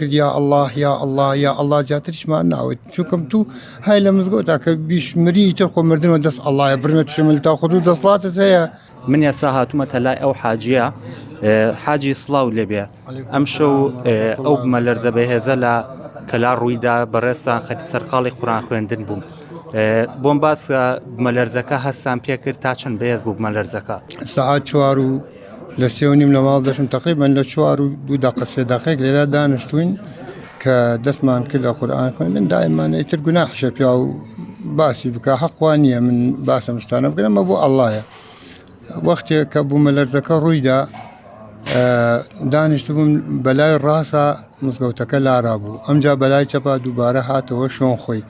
کرد یا اللە یا اللە یا اللە زیاتریشمان ناوت چونکم تو های لە مزگەوتا کە بیشمری تر خۆ مردنەوە دەست ئەڵایە برمێت شمل تا خود و دەسڵاتت هەیە من ئێستا هاتوومەتە لای ئەو حاجیە حاجی سڵاو لێبێ ئەم شەو ئەو بمەلەرزە بەهێزە لە کەلا ڕوویدا بەڕێزتان خەریک سەرقاڵی قوران خوێندن بووم بۆم باسە بمەلەرزەکە هەستان پێکرد تا چەند بەهێز بوو بمەلەرزەکە سەعات چوار و لە سێ و نیم لە ماڵ دەچم تقریبا لە چوار و دوو دقە سێ دقێک لێرە دانیشتوین کە دەستمان کرد لە قورآن خوێندن دایمان ئیتر گوناحشە پیا و باسی بکە حەقوا نییە من باسم شتانە بگرمە بۆ ئەڵایە وەختێک کە بوومە لەرزەکە ڕوویدا دانیشتبووم بەلای ڕاستە مزگەوتەکە لارا بوو ئەمجا بەلای چەپا دووبارە هاتەوە شۆن خۆی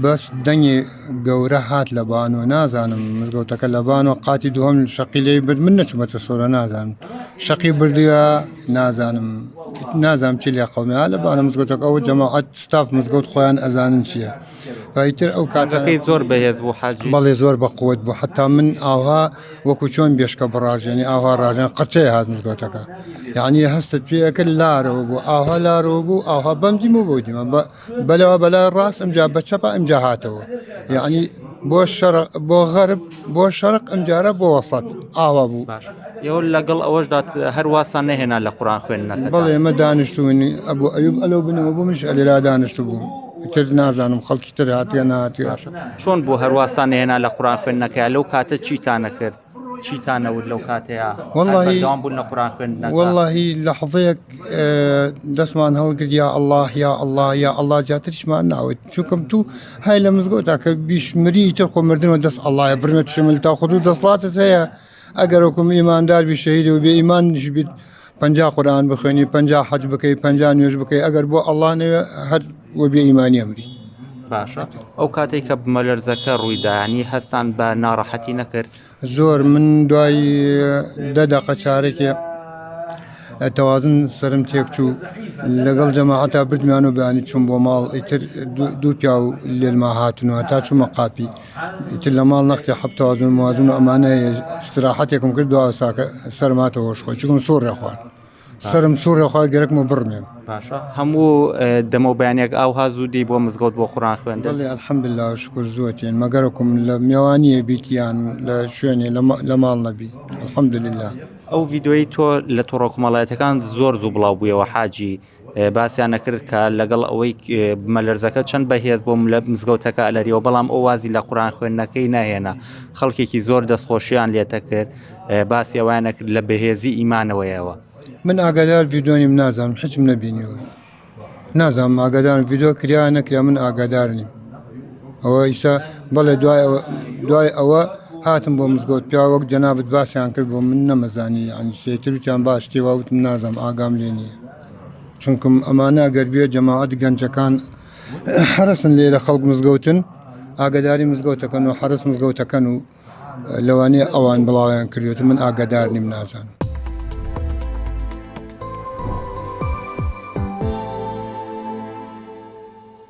بەس دەنگی گەورە هات لە بانۆ نازانم مزگەوتەکە لە بانۆ قاتی دووەم شەقی لێی برد من نەچوومەتە سۆرە نازانم شەقی بردووە نازانم نازانم چی لێ قەومیا لە بانە مزگەوتەکە ئەوە جەماعەت ستاف مزگەوت خۆیان ئەزانن چییە ئیتر ئەو کاتەکەی زۆر بەهێز بوو حاجی بەڵێ زۆر بە قوت بوو حتا من ئاها وەکو چۆن بێشکە بڕاژێنی ئاها ڕاژێن قرچەی هات مزگەوتەکە یعنی هەستت پێەکرد لارەوە بوو ئاها لارەوە بوو ئاها بەم دیم و بۆ دیمە بە بەلەوە بەلای ڕاست ئەمجا بە چەپە ئەمجا هاتەوە یعنی بۆ شەر بۆ غەرب بۆ شەرق ئەمجارە بۆ وەسەت ئاوا بوو باش ئێوە لەگەڵ ئەوەشدا هەرواسان نەهێنا لە قورآن خوێندنەکە بەڵێ ئێمە دانیشتوین ئەبوو ئەیوب ئەلەو بنەوە بوو منش ئەلێرا دانیشت بووم تر نازانم خەڵکی تر هاتیە نهاتیە چۆن بۆ هەرواسان نەهێنا لە قورآن خوێندنەکە لەو کاتە چیتانە کرد چیتان نەوت لەو کاتەیە واللهی بەردەوام بوون لە قورآن خوێندنەکە واللهی لەحظەیەک دەستمان هەڵگرت یا اللە یا اللە یا اللە زیاتریشمان ناوت چونکم تو های لە مزگەوتا کە بیشمری تر خۆ مردنەوە دەست ئەڵایە برمێت شمل تا خود و دەسڵاتت هەیە ئەگەر وەکم ئیماندار بی شەهید و بێ ئیمانیش بیت پەنجا قورآن بخوێنی پەنجا حەج بکەی پەنجا نوێژ بکەی ئەگەر بۆ ئەڵڵا نەوێ هەر وە بێ ئیمانی ئەمریت. باشە ئەو کاتێک کە بمەلەرزەکە ڕوویدانی هەستان بە ناڕەحەتی نەکرد زۆر من دوای دە دەقە چارێکێ تەوازن سرم تێکچوو لەگەڵ جەماعەتا بردمیان و بەیانی چوم بۆ ماڵ ئیتر دوو پیاو لێلما هاتن و هەتا چوومە قاپی ئیتر لە ماڵ نەختی حەب تەوازن موازن و ئەمانە ئیستراحەتێکم کرد دوا ساکە سەرماتەوە خۆی چونکم سوڕێ خوارد سەرم سوڕێ خوارد گەرەکمە بڕمێم باشە هەموو دەمەو بەیانێک ئاوها زوو دێی بۆ مزگەوت بۆ قورئان خوێندن بەڵێ الحمدلله شکر زووە تێن مەگەرەکم لە مێوانیە بیتیان لە شوێنێ لە ماڵ نەبی الحمدلله ئەو ڤیدیۆیەی تۆ لە تۆڕە کۆمەڵایەتەکان زۆر زوو بڵاو بوویەوە حاجی باسیان نەکرد کە لەگەڵ ئەوەی بمەلەرزەکە چەند بەهێز بۆ لە مزگەوتەکە ئەلەریەوە بەڵام ئەو وازی لە قوران خوێندنەکەی ناهێنا خەڵکێکی زۆر دەستخۆشیان لێتە کرد باسی ئەویان نەکرد لە بەهێزی ئیمانەوەیەوە من ئاگادار ڤیدۆنیم نازانم حچم نەبینیەوە نازانم ئاگادارم ڤیدۆ کرا نەکرا من ئاگادار نیم ئەوە ئیسا بەڵێ دوای دوای ئەوە هاتم بۆ مزگەوت پیا وەک جەنابەت باسییان کرد بۆ من نەمەزانی ینی سێتر وتیان باش تێوا وتم نازانم ئاگام لێ نییە چونکم ئەمانە گەر بێ جەماعەت گەنجەکان حرسن لێرە خەڵک مزگەوتن ئاگداری مزگەوتەکەن و حرس مزگەوتەکەن و لەوانەیە ئەوان بڵاویان کردوێت من ئاگادار نیم نازانم.